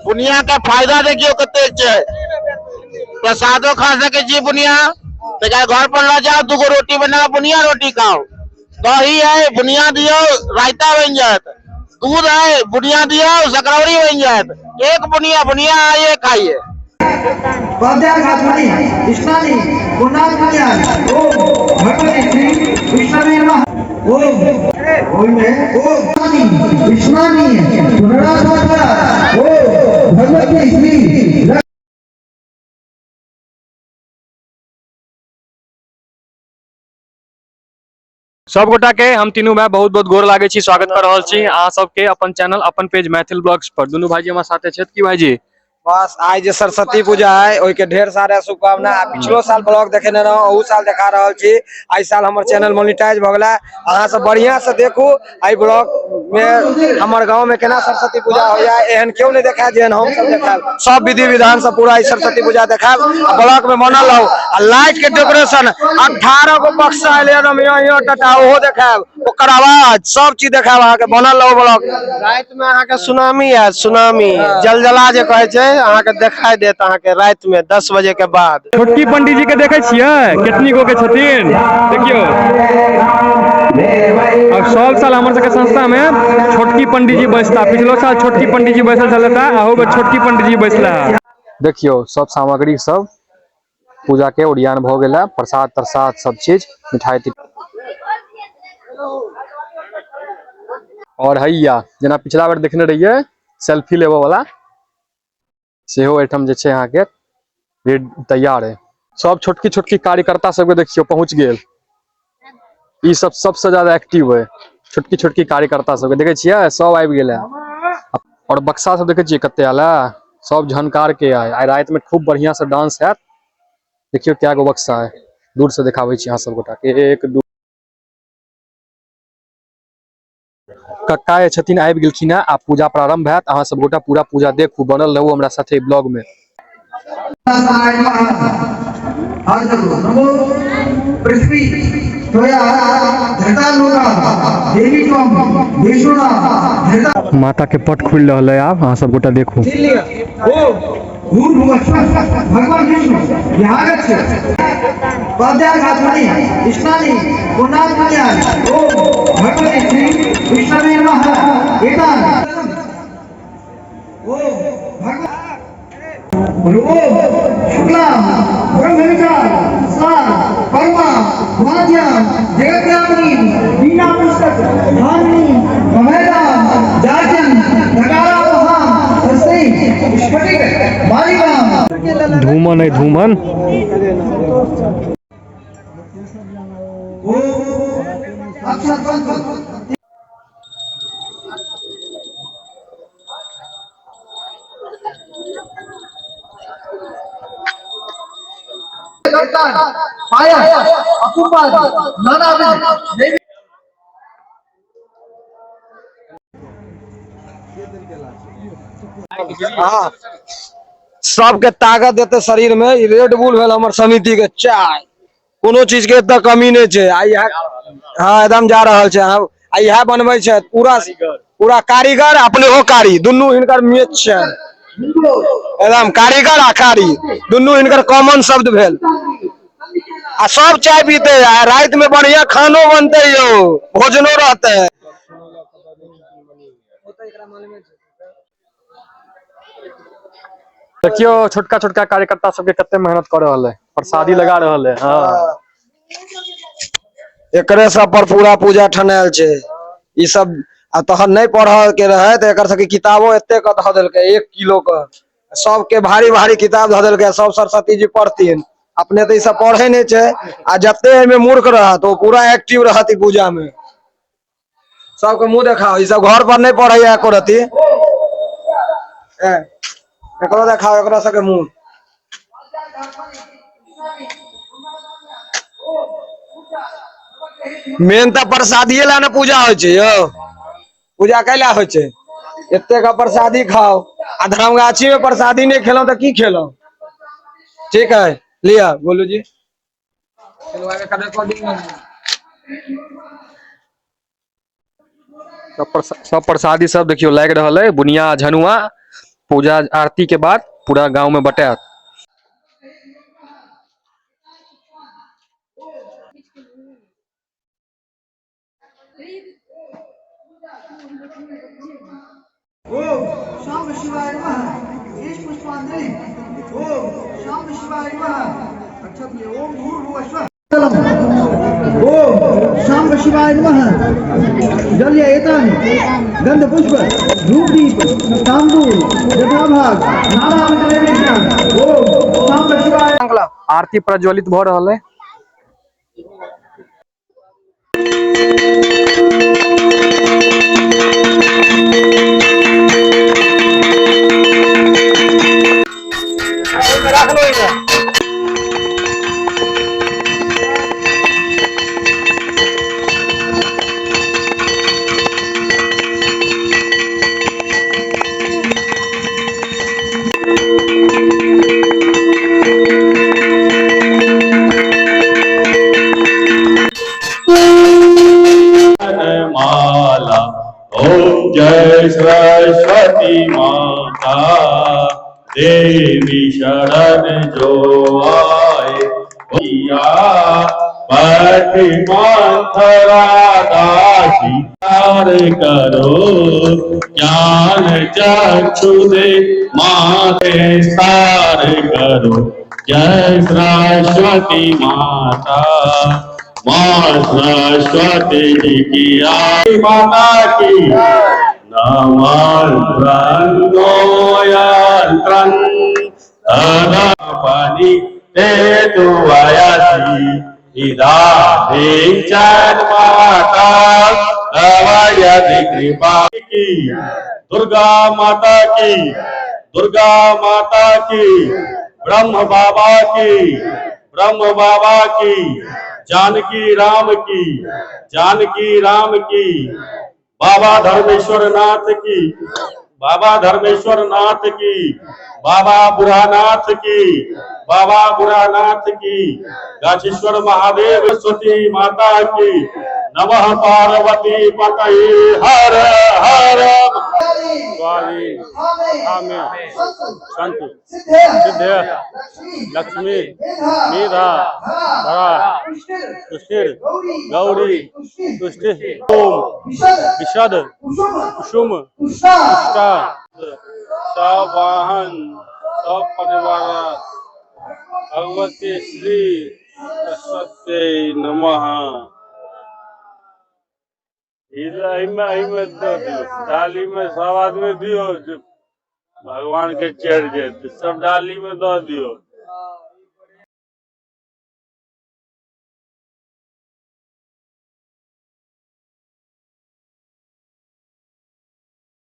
बुनिया के फायदा देखियो कतेक छै। प्रसादो खा सके छी बुनिया, तकर घर पर लऽ जाओ, दूगो रोटी बनाओ, बुनिया रोटी खाओ। दही है, बुनिया दियो, रायता बन जायत। दूध है, बुनिया दियो, सकरौरी बन जायत। एक बुनिया बुनिया आइए खाइए। सब गोटा के हम तीनू भाई बहुत बहुत गोर लागे छी, स्वागत कर रहल छी अहाँ सबके अपन चैनल अपन पेज मैथिल ब्लॉग्स पर। दुनू भाईजी हमरा साथे छथि। की भाईजी? बस आइ जे सरस्वती पूजा है ओहि के ढेर सारा शुभकामना। आ पिछलो साल ब्लॉग देखेने रहौ, अहू साल देखा रहल छी। एहि साल हमर चैनल मोनिटाइज भऽ गेला, अहाँ सब बढ़िया से देखू। एहि ब्लॉग में हमर गांव में केना सरस्वती पूजा होइया, एहन केओ नहीं देखायत जेहन हम सब देखायब। सब विधि विधान से पूरा ई सरस्वती पूजा देखायब। आ ब्लॉग में बनल रहू। आ लाइट के डेकोरेशन 18 गो बक्सा एलै एकदम यो यो टटा, ओहो देखायब, ओकर आवाज सब चीज देखायब अहाँके। बनल रहू ब्लॉग। राति में अहाँके सुनामी आयत, सुनामी जलजला जे कहै छै अहाँके देखाई देत अहाँके राति में 10 बजे के बाद। छोटकी पंडीजी के देखे छियै केतनी गो के छथिन, देखियो। अब सब साल हमर सबके संस्था में छोटकी पंडीजी बैसता। पिछलो साल छोटकी पंडीजी बैसल छलता, अहू बेर छोटकी पंडीजी बैसला। देखियो सब सामग्री सब पूजा के ओरियान भ गेल है, प्रसाद तरसाद सब चीज, मिठाई तिठाई। और हैया जेना पिछला बेर देखने रहिए सेल्फी लेबऽ वाला, सेहो एहिठाम जे छै अहाँके रेड तैयार है। सब छोटकी छोटकी कार्यकर्ता सबके देखियो पहुंच गेल। ई सब सबसे ज्यादा एक्टिव है, छोटकी छोटकी कार्यकर्ता सबके देखे छियै सब आबि गेल है। और बक्सा सब देखे छियै कते आयल है, सब झनकार के आय। आइ राति में खूब बढ़िया से डांस हैत। देखियो क्या गो बक्सा है, दूर से देखाबै छी अहाँ सब गोटा के। 1 2 कक्का जे छथिन आबि गेलखिन हेँ, आब पूजा प्रारंभ हैत। अहाँ सब गोटा पूरा पूजा देखू, बनल रहू हमरा साथे ब्लॉग में। माता के पट खुलि रहल है आब, अहाँ सब गोटा देखू। भगवान विष्णु धूमन है धूमन। हाँ, सबके ताकत देते शरीर में। ई रेड बुल भेल हमर समिति के चाय, कोनो चीज के एतऽ कमी नहि छै। आ इएह, हाँ, एकदम जा रहल छै। हाँ, आ इएह बनबै छै पूरा पूरा कारीगर, अपने हो कारी, दुनू हिनकर मेच छै एकदम। कारीगर आ कारी दुनू हिनकर कॉमन शब्द भेल। आ सब चाय पीते, आ राति में बढ़िया खानो बनते यौ, भोजनो रहते। देखियो छोटका छोटका कार्यकर्ता सबके कते मेहनत कर रहल है, प्रसादी लगा रहल है। हाँ, एकरे सब पर पूरा पूजा ठनायल छै ई सब। आ तहन नहि पढ़ के रहे तऽ एकर सबके किताबो एते के धऽ देलकै, 1 किलो के सबके भारी भारी किताब धऽ देलकै। सब सरस्वती जी पढ़थिन, अपने तऽ ई सब पढ़े नहि छै। आ जते एहिमे मूर्ख रहत ओ पूरा एक्टिव रहत ई पूजा में। सबके मुंह देखाओ, ई सब घर पर नहीं पढ़ैया एको रति। एकरो देखाओ, एकरो सबके मुंह। मेन तऽ प्रसादिये ला ने पूजा होइ छै यौ। पूजा कैला होइ छै? एते का प्रसादी खाओ। आ धर्मगाछी में प्रसादी नहीं खेलौं तऽ की खेलौं? ठीक है, लिया बोलू जी। सब प्रसादी सब देखियो लागि रहल है, बुनिया झनुआ पूजा आरती के बाद पूरा गांव में बटायत। ओम शाम शिवाय नमः। शेष पुष्पांजलि। ओम शाम शिवाय नमः। अच्छा, ओम भूर्भुवः स्वः। ओम शाम शिवाय नमः। जल एतानि गंध पुष्प धूप दीप तांबूल यथाभाग नारायण नैवेद्य। ओम शाम शिवाय। आरती प्रज्वलित भ रहल है। माला ओम जय सरस्वती माता देवी शरण जो आए भैया बैठ मंथरा दासी तार करो ज्ञान चक्षु दे माते सार करो जय सरस्वती माता माँ सरस्वती जी की आरती माता की नमो ते तुवयसी इदानीं माता तव यदि कृपा की दुर्गा माता की दुर्गा माता की ब्रह्म बाबा की ब्रह्म बाबा की जानकी राम की जानकी राम की बाबा धर्मेश्वर नाथ की बाबा धर्मेश्वर नाथ की बाबा बुढ़ानाथ की बाबा बुढ़ानाथ की गाछेश्वर महादेव सरस्वती माता की नमः पार्वती पतये हर हर स्वामी संत सिद्ध लक्ष्मी मेधा धरा तुष्टिर गौरी तुष्टि ओम विशद कुसुम पुष्टा सवाहन सपरिवार भगवती श्री सरस्वती नमः। डाली में सब आदमी दियो, भगवान के चढ़ जाए सब डाली में दऽ दियो।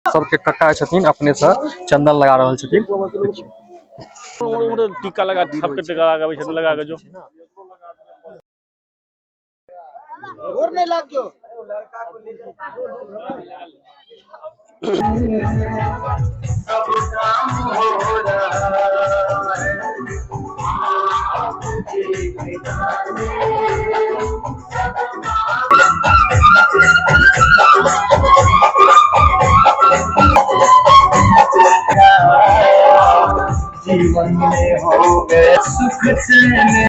सबके कक्का छथिन अपने से चंदन लगा रहल छथिन। टीका लगा सबके टीका लगाबै छथिन, लगा के जो और नहीं लाग जो। जीवन में हो गए सुख चैन।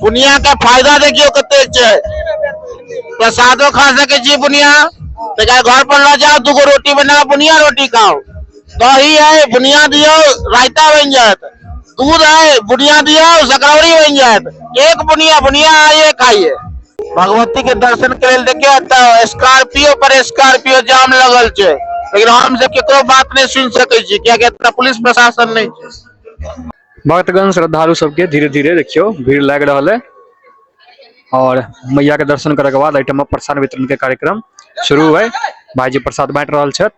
बुनिया के फायदा देखियो कतेक छै, प्रसादो खा सके छी बुनिया, तो घर पर ल जाओ, दूगो रोटी बनाओ बुनिया रोटी खाओ, दही है बुनिया दियो रायता बन जात, दूध है बुनिया दियो सकरौरी बन जात, एक बुनिया बुनिया आइए खाइए। भगवती के दर्शन के लिए देखियो तो स्कॉर्पियो पर स्कॉर्पियो जाम लगल छै, लेकिन हम सब केकरो बात नहीं सुन सके छी कियाकि एतऽ पुलिस प्रशासन नहीं छै। भक्तगण श्रद्धालु सबके धीरे धीरे देखियो भीड़ लाग रहल है और मैया के दर्शन करे के बाद एहिठाम प्रसाद वितरण के कार्यक्रम शुरू है। भाईजी प्रसाद बांट रहल छथि।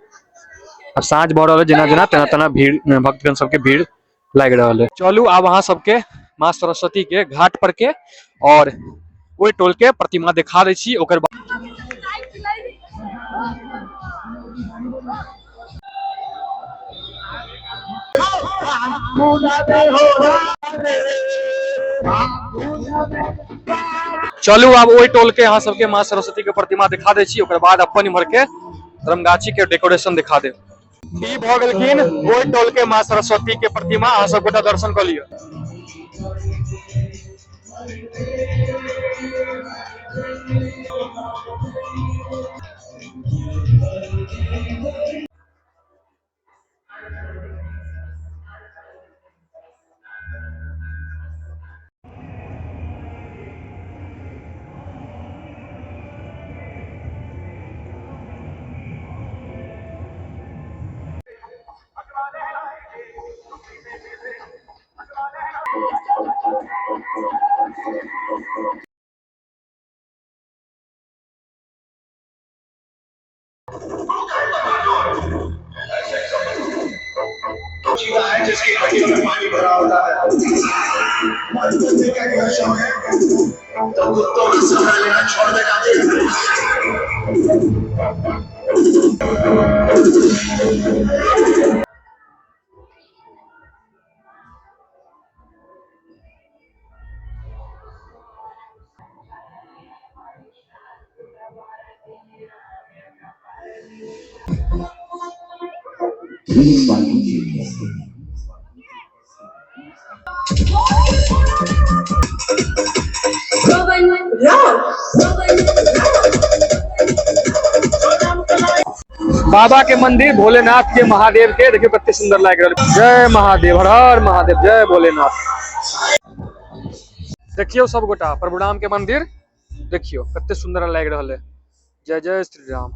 अब साँझ भऽ रहल है, जेना जेना तेना तेना भीड़ भक्तगण सबके भीड़ लाग रहल है। चलू आब अहाँ सबके माँ सरस्वती के घाट पर के और ओहि टोल के प्रतिमा देखा दै छी। ओकर बाद चलू आब ओहि टोल के अहाँ सबके माँ सरस्वती के प्रतिमा दिखा दै छी, ओकर बाद अपन इम्हर के धर्मगाछी के डेकोरेशन दिखा देब। ई भऽ गेलखिन ओहि टोल के माँ सरस्वती के प्रतिमा, अहाँ सब गोटा दर्शन कऽ लिअ। बाबा के मंदिर भोलेनाथ के महादेव के देखियो कते सुंदर लाग रहल। जय महादेव, हर हर महादेव, जय भोलेनाथ। देखियो सब गोटा प्रभु राम के मंदिर देखियो कते सुंदर लाग रहल है। जय जय श्री राम।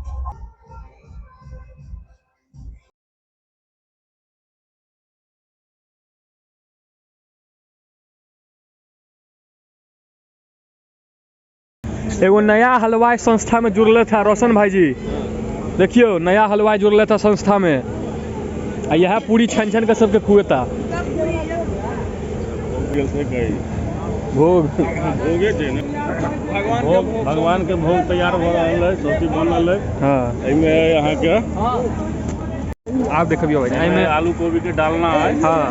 एगो नया हलवाई संस्था में जुड़ल था रोशन भाई जी, देखियो नया हलवाई जुड़ल था संस्था में, आ यह पूरी छन छन के सबके खुएता। भोग भोगे छै ने, भोग भगवान के भोग तैयार भऽ रहल है, सब्जी बनल है। हाँ। एहिमे अहाँके आप देखबियो भाई, एहिमे आलू गोभी के डालना है। हाँ।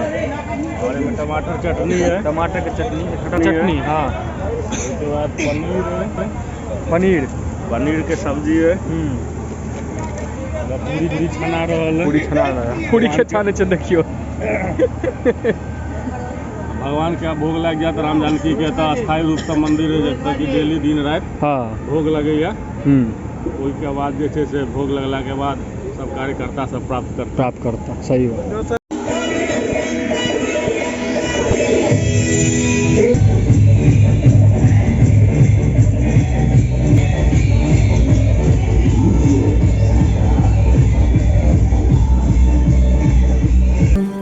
और एहिमे टमाटर चटनी है। टमाटर के चटनी, चटनी, हाँ। ओहिके बाद पनीर है। पनीर। पनीर के सब्जी है। पूरी पूरी छना रहल है। पूरी छना रहल है। पूरी के छाने छै देखियो। भगवान के भोग लग जात राम जानकी के, तऽ अस्थायी रूप से मंदिर है जतऽ कि डेली दिन राति हाँ। भोग लगैया। ओहिके बाद जे छै से भोग लगला के बाद सब कार्यकर्ता सब प्राप्त करता। प्राप्त करता, सही बात।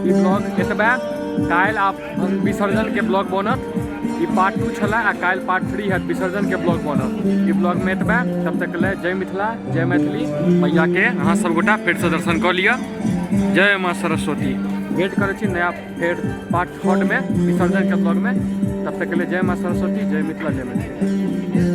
ई ब्लॉग एतबे, काल्हि आप विसर्जन के ब्लॉग बनत। ई पार्ट 2 छला आ काल्हि पार्ट 3 हैत विसर्जन के ब्लॉग बनत। ई ब्लॉग में एतबे, तब तक के लिए जय मिथिला, जय मैथिली। मैया के अहाँ सब गोटा फेर से दर्शन कऽ लिअ। जय माँ सरस्वती। भेंट करै छी नया फेर पार्ट 3 में विसर्जन के ब्लॉग में। तब तक के लिए जय माँ सरस्वती, जय मिथिला, जय मैथिली।